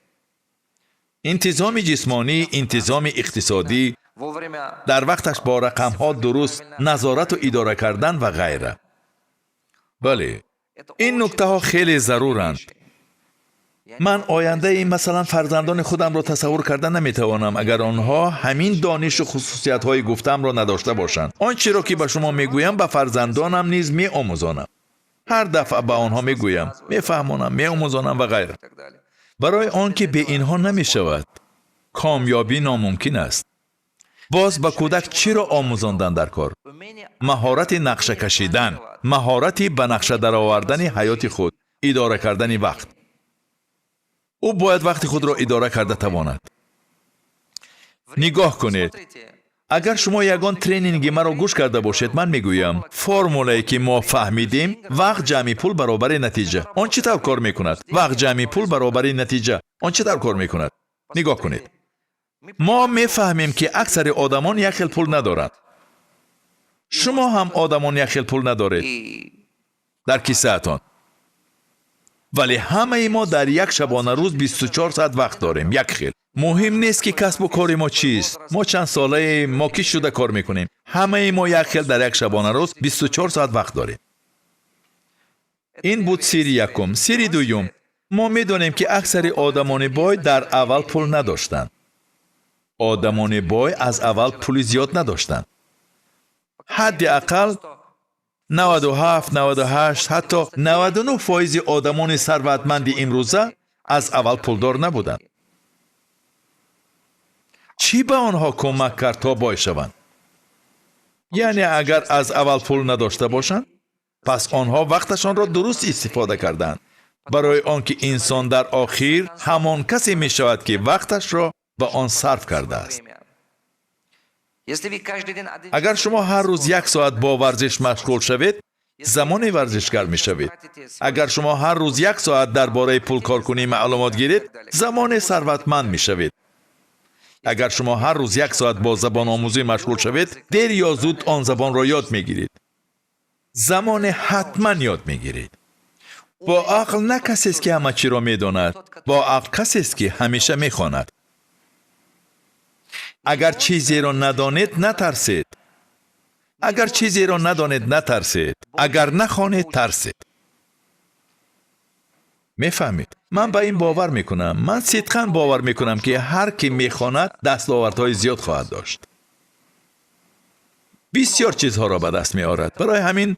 Интизоми ҷисмонӣ, интизоми иқтисодӣ, Вовремя дар вақташ бо рақамҳо дуруст назорату идора кардан ва ғайра. Бале, ин нуктаҳо хеле заруранд. Ман ояндаи, масалан, фарзандони худамро тасаввур карда наметавонам, агар онҳо ҳамин донишу хусусиятҳои гуфтаамро надошта бошанд. Он чиро, ки ба шумо мегӯям, ба фарзандонам низ меомӯзонам. Ҳар дафъа ба онҳо мегӯям, мефаҳмонам, меомӯзонам ва ғайра. И так далее. Барои он ки бе инҳо намешавад, комёбӣ номумкин аст. Боз ба кӯдак чиро омӯзондан дар кор? Умение Маҳорати нақша кашидан, маҳорати ба нақша даровардани ҳаёти худ, идора кардани вақт. Ӯ бояд вақти худро идора карда тавонад. Нигоҳ кунед. Смотрите, Агар шумо ягон тренинги маро гӯш карда бошед, ман мегӯям, формулае ки мо фаҳмидем: вақт ҷамъи пул баробари натиҷа. Он чӣ тавр кор мекунад? Вақт ҷамъи пул баробари натиҷа, он чӣ тавр кор мекунад? Нигоҳ кунед. Мо мефаҳмем, ки аксари одамон як хел пул надоранд. Шумо ҳам, одамон, як хел пул надоред и дар кисаатон, вале ҳамаи мо дар як шабонарӯз 24 соат вақт дорем як хел. Муҳим нест, ки касбу кори мо чист, мо чанд солаем, мо кӣ шуда кор мекунем. Ҳамаи мо як хел дар як шабонарӯз 24 соат вақт дорем. Ин буд сирри якум. Сирри дуюм: мо медонем, ки аксари одамони бой дар аввал пул надоштанд. Одамони бой аз аввал пули зиёд надоштанд. Ҳадди ақал 97, 98, ҳатто 99 фоизи одамони сарватманди имрӯза аз аввал пулдор набуданд. Чӣ ба онҳо кӯмак кард, то бой шаванд? Яъне агар аз аввал пул надошта бошанд, пас онҳо вақташонро дуруст истифода карданд, барои он ки инсон дар охир ҳамон касе мешавад, ки вақташро ба он сарф кардааст. Время. Если вы каждый день один Агар шумо ҳар рӯз як соат бо варзиш машғул шавед, замоне варзишгар мешавед. Агар шумо ҳар рӯз як соат дар бораи пулкоркунӣ маълумот гиред, замоне сарватманд мешавед. Агар шумо ҳар рӯз як соат бо забономӯзӣ машғул шавед, дер ё зуд он забонро ёд мегиред. Замоне ҳатман ёд мегиред. Бо ақл на касест, ки ҳама чиро медонад. Бо ақл касест, ки ҳамеша мехонад. Агар чизеро надонед, натарсед. Агар чизеро надонед, натарсед. Агар нахонед, тарсед. Мефаҳмед, ман ба ин бовар мекунам. Ман сидқан бовар мекунам, ки ҳар кӣ мехонад, дастовардҳои зиёд хоҳад дошт, бисёр чизҳоро ба даст меорад. Барои ҳамин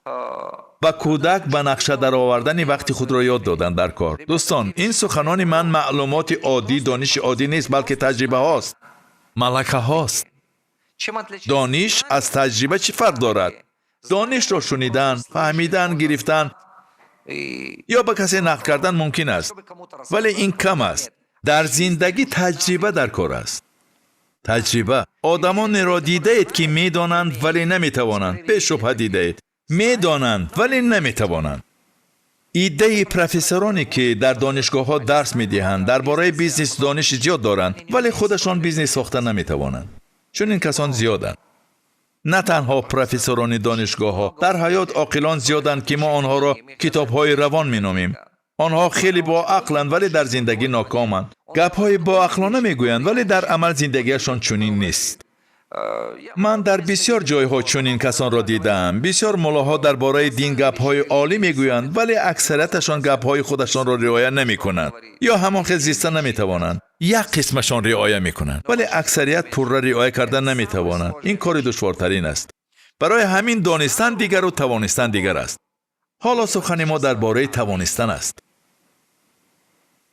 ба кӯдак ба нақша даровардани вақти худро ёд додан дар кор. Дӯстон, ин суханони ман маълумоти оддӣ, дониши оддӣ нест, балки таҷрибаҳост, малакаҳост. Чем отличается Дониш аз таҷриба чӣ фарқ дорад? Донишро шунидан, фаҳмидан, гирифтан и ё ба касе нақл кардан мумкин аст, вале ин кам аст. Дар зиндагӣ таҷриба дар кор аст, таҷриба. Одамонеро дидаед, ки медонанд, вале наметавонанд? Бешубҳа дидаед. Медонанд, вале наметавонанд. Иддаи профессороне, ки дар донишгоҳҳо дарс медиҳанд, дар бораи бизнес дониши зиёд доранд, вале худашон бизнес сохта наметавонанд. Чунин касон зиёданд. На танҳо профессорони донишгоҳҳо, дар ҳаёт оқилон зиёданд, ки мо онҳоро китобҳои равон меномем. Онҳо хеле боақланд, вале дар зиндагӣ нокоманд. Гапҳои боақлона мегӯянд, вале дар амал зиндагиашон чунин нест. Ман дар бисёр ҷойҳо чунин касонро дидаам. Бисёр муллоҳо дар бораи дин гапҳои олӣ мегӯянд, вале аксарияташон гапҳои худашонро риоя намекунанд ё ҳамон хел зиста наметавонанд. Як қисмашон риоя мекунанд, вале аксарият пурра риоя карда наметавонанд. Ин кори душвортарин аст. Барои ҳамин донистан дигару тавонистан дигар аст. Ҳоло сухани мо дар бораи тавонистан аст,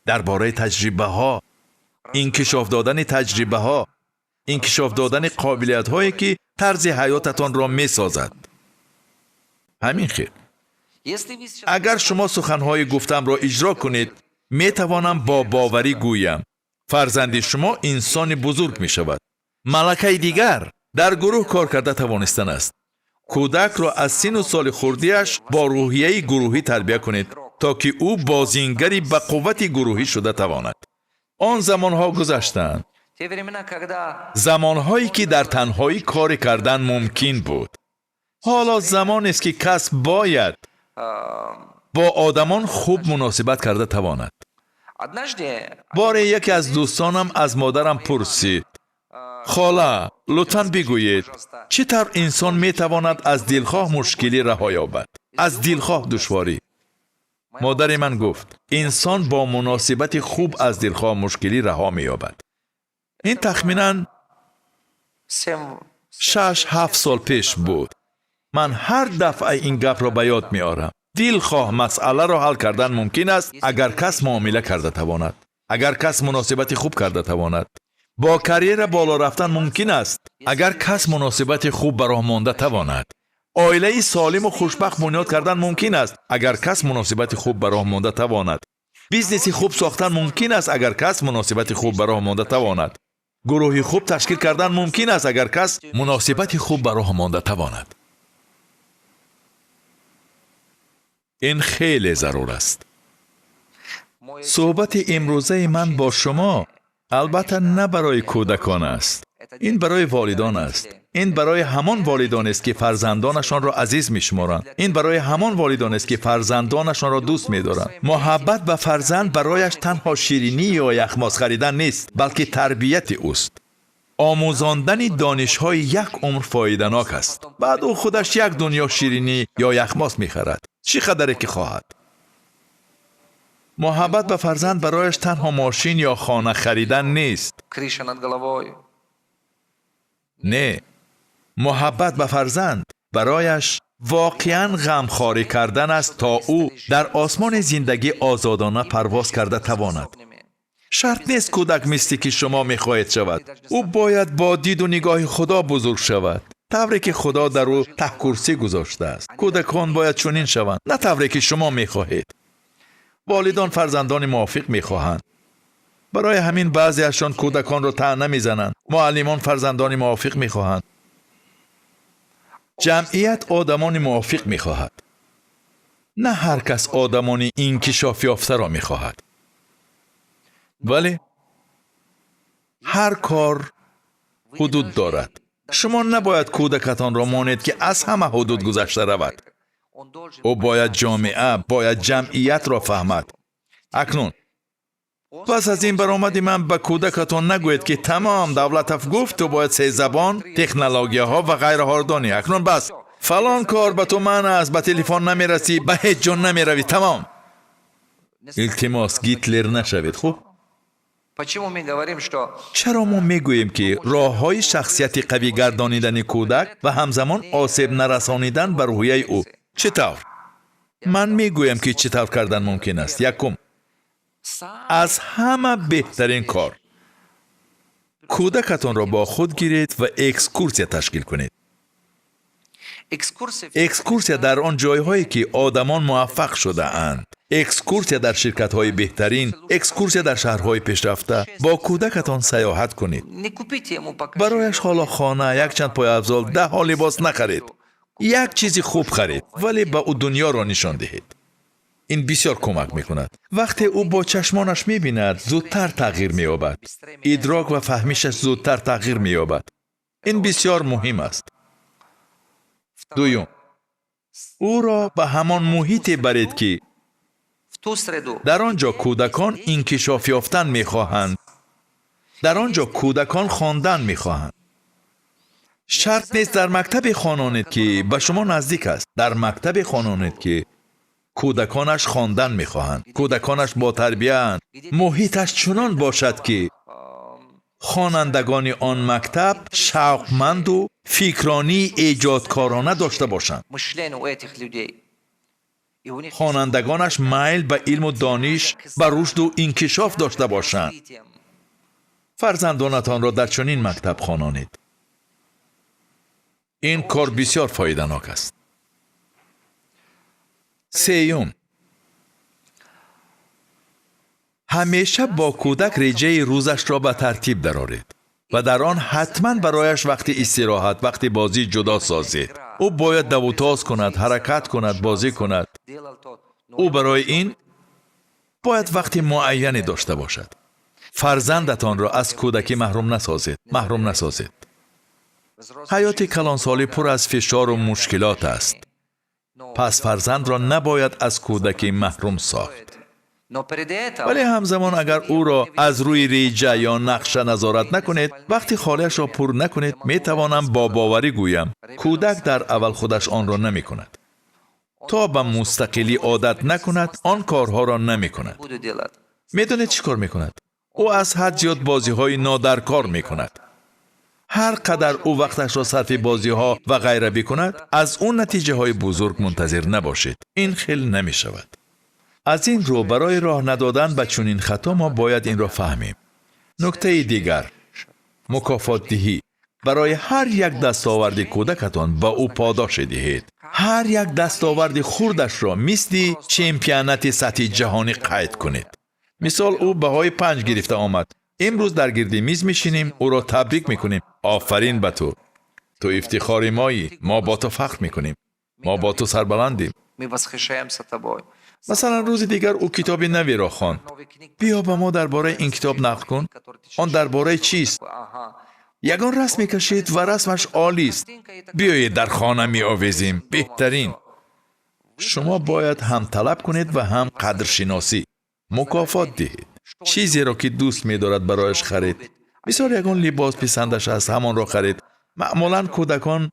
дар бораи таҷрибаҳо, инкишоф додани таҷрибаҳо, инкишоф додани қобилиятҳое, ки тарзи ҳаётатонро месозад. Ҳамин хел. Если вы сейчас Агар шумо суханҳои гуфтамро иҷро кунед, метавонам бо боварӣ гӯям, фарзанди шумо инсони бузург мешавад. Малакаи дигар дар гурӯҳ кор карда тавонистан аст. Кӯдакро аз сину соли хурдиаш бо рӯҳияи гурӯҳӣ тарбия кунед, то ки ӯ бозингари ба қуввати гурӯҳӣ шуда тавонад. Он замонҳо гузаштанд, те времена, когда замонҳое ки дар танҳоӣ коре кардан мумкин буд. Ҳоло замонест, ки кас бояд бо одамон хуб муносибат карда тавонад. Боре яке аз дӯстонам аз модарам пурсид: «Хола, лутфан бигӯед, чӣ тавр инсон метавонад аз дилхоҳ мушкилӣ раҳо ёбад, аз дилхоҳ душворӣ?» Модари ман гуфт: «Инсон бо муносибати хуб аз дилхоҳ мушкилӣ раҳо меёбад». Ин тахминан 6-7 сол пеш буд. Ман ҳар дафъа ин гапро ба ёд меорам. Дилхоҳ масъаларо ҳал кардан мумкин аст, агар кас муомила карда тавонад, агар кас муносибати хуб карда тавонад. Бо карьера боло рафтан мумкин аст, агар кас муносибати хуб ба роҳ монда тавонад. Оилаи солиму хушбахт бунёд кардан мумкин аст, агар кас муносибати хуб ба роҳ монда тавонад. Бизнеси хуб сохтан мумкин аст, агар кас муносибати хуб ба роҳ монда тавонад. Гурӯҳи хуб ташкил кардан мумкин аст, агар кас муносибати хуб ба роҳ монда тавонад. Ин хеле зарур аст. Суҳбати имрӯзаи ман бо шумо албатта на барои кӯдакон аст, ин барои волидон аст. Ин барои ҳамон волидонест, ки фарзандонашонро азиз мешуморанд. Ин барои ҳамон волидонест, ки фарзандонашонро дӯст медоранд. Муҳаббат ба фарзанд барояш танҳо ширинӣ ё яхмоз харидан нест, балки тарбияти ӯст. Омӯзондани донишҳои як умр фоиданок аст. Баъд ӯ худаш як дунё ширинӣ ё яхмоз мехарад, чӣ қадаре ки хоҳад. Муҳаббат ба фарзанд барояш танҳо мошин ё хона харидан нест. Крыша над головой. Не, муҳаббат ба фарзанд барояш воқеан ғамхорӣ кардан аст, то ӯ дар осмони зиндагӣ озодона парвоз карда тавонад. Шарт нест кӯдак мисли ки шумо мехоҳед шавад. Ӯ бояд бо диду нигоҳи Худо бузург шавад, тавре ки Худо дар ӯ таҳкурсӣ гузоштааст. Кӯдакон бояд чунин шаванд, на тавре ки шумо мехоҳед. Волидон фарзандони мувофиқ мехоҳанд. Барои ҳамин баъзеашон кӯдаконро таъна мезананд. Муаллимон фарзандони мувофиқ мехоҳанд. Ҷамъият одамони мувофиқ мехоҳад. На ҳар кас одамони инкишофёфтаро мехоҳад. Вале ҳар кор ҳудуд дорад. Шумо набояд кӯдакатонро монед, ки аз ҳама ҳудуд гузашта равад. Ӯ бояд ҷомеа, бояд ҷамъиятро фаҳмад. Акнун пас аз ин баромади ман ба кӯдакатон нагӯед, ки тамом, Давлатов гуфт, ту бояд се забон, технологияҳо ва ғайраҳоро донӣ. Акнун бас, фалон кор ба ту манъ аст, ба телефон намерасӣ, ба ҳеҷ ҷо намеравӣ, тамом. Илтимос, Гитлер нашавед, хуб? Почему мы говорим, что Чаро мо мегӯем, ки роҳҳои шахсияти қавӣ гардонидани кӯдак ва ҳамзамон осеб нарасонидан ба рӯҳияи ӯ чӣ тавр? Ман мегӯям, ки чӣ тавр кардан мумкин аст. Якум, аз ҳама беҳтарин кор: кӯдакатонро бо худ гиред ва экскурсия ташкил кунед. Экскурсия Экскурсия дар он ҷойҳое, ки одамон муваффақ шудаанд, экскурсия дар ширкатҳои беҳтарин, экскурсия дар шаҳрҳои пешрафта. Бо кӯдакатон саёҳат кунед. Не купите ему пока Барояш ҳоло хона, якчанд пойафзол, даҳҳо либос нахаред. Як чизи хуб харед, вале ба ӯ дунёро нишон диҳед. Ин бисёр кӯмак мекунад. Вақте ӯ бо чашмонаш мебинад, зудтар тағйир меёбад, идрок ва фаҳмишаш зудтар тағйир меёбад. Ин бисёр муҳим аст. Дуюм, ӯро ба ҳамон муҳите баред, ки в ту среду, дар он ҷо кӯдакон инкишоф ёфтан мехоҳанд, дар он ҷо кӯдакон хондан мехоҳанд. Шарт нест дар мактабе хононед, ки ба шумо наздик аст. Дар мактабе хононед, ки кӯдаконаш хондан мехоҳанд, кӯдаконаш ботарбияанд, муҳиташ чунон бошад, ки хонандагони он мактаб шавқманду фикронии эҷодкорона дошта бошанд. Мышление у этих людей. И у них Хонандагонаш майл ба илму дониш, ба рушду инкишоф дошта бошанд. Развитием. Фарзандонатонро дар чунин мактаб хононед. Ин кор бисёр фоиданок аст. Сеюм, ҳамеша бо кӯдак реҷаи рӯзашро ба тартиб дароред ва дар он ҳатман барояш вақти истироҳат, вақти бозӣ ҷудо созед. Ӯ бояд давутоз кунад, ҳаракат кунад, бозӣ кунад. Делал то, но Ӯ барои ин бояд вақти муайяне дошта бошад. Фарзандатонро аз кӯдакӣ маҳрум насозед, маҳрум насозед. Ҳаёти калонсолӣ пур аз фишору мушкилот аст, пас фарзандро набояд аз кӯдакӣ маҳрум сохт. Вале ҳамзамон, агар ӯро аз рӯи реҷа ё нақша назорат накунед, вақти холиашро пур накунед, метавонам бо боварӣ гӯям, кӯдак дар аввал худаш онро намекунад. То ба мустақилӣ одат накунад, он корҳоро намекунад. Медонед, чӣ кор мекунад? Ӯ аз ҳад зиёд бозиҳои нодаркор мекунад. Ҳар қадар ӯ вақташро сарфи бозиҳо ва ғайра бикунад, аз ӯ натиҷаҳои бузург мунтазир набошед. Ин хел намешавад. Аз ин рӯ, барои роҳ надодан ба чунин хато мо бояд инро фаҳмем. Нуктаи дигар: мукофотдиҳӣ. Барои ҳар як дастоварди кӯдакатон ба ӯ подоше диҳед. Ҳар як дастоварди хурдашро мисли чемпионати сатҳи ҷаҳонӣ қайд кунед. Мисол, ӯ баҳои 5 гирифта омад. Имрӯз дар гирди миз мешинем, ӯро табрик мекунем: «Офарин ба ту, ту ифтихори моӣ, мо бо ту фахр мекунем, мо бо ту сарбаландем». Мы восхищаемся тобой. Масалан, рӯзи дигар ӯ китоби наверо хонд. «Биё, ба мо дар бораи ин китоб нақл кун. Он дар бораи чист?» Ягон расм мекашид ва расмаш олист. «Биёед, дар хона меовезем. Беҳтарин». Шумо бояд ҳам талаб кунед ва ҳам қадршиносӣ, мукофот диҳед. Чизеро, ки дӯст медорад, барояш харед. Мисол, ягон либос писандаш аст, ҳамонро харед. Маъмулан кӯдакон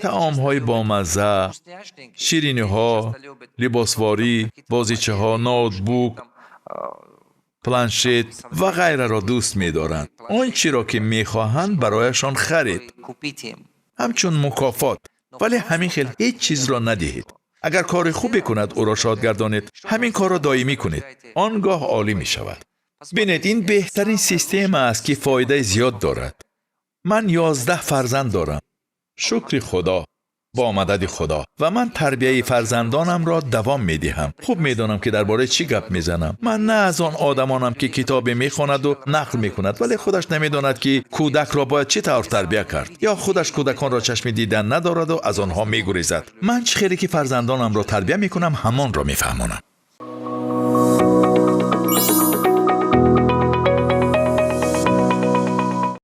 таомҳои бомазза, шириниҳо, либосворӣ, бозичаҳо, ноутбук, планшет ва ғайраро дӯст медоранд. Он чиро, ки мехоҳанд, барояшон харед ҳамчун мукофот. Вале ҳамин хел ҳеҷ чизро надиҳед. Агар кори хубе кунад, ӯро шод гардонед. Ҳамин корро доимӣ кунед, он гоҳ олӣ мешавад. Бинед, ин беҳтарин система аст, ки фоидаи зиёд дорад. Ман 11 фарзанд дорам, шукри Худо, бо мадади Худо, ва ман тарбияи фарзандонамро давом медиҳам. Хуб медонам, ки дар бораи чӣ гап мезанам. Ман на аз он одамонам, ки китобе мехонаду нақл мекунад, вале худаш намедонад, ки кӯдакро бояд чӣ тавр тарбия кард, ё худаш кӯдаконро чашми дидан надораду аз онҳо мегурезад. Ман чӣ хеле ки фарзандонамро тарбия мекунам, ҳамонро мефаҳмонам.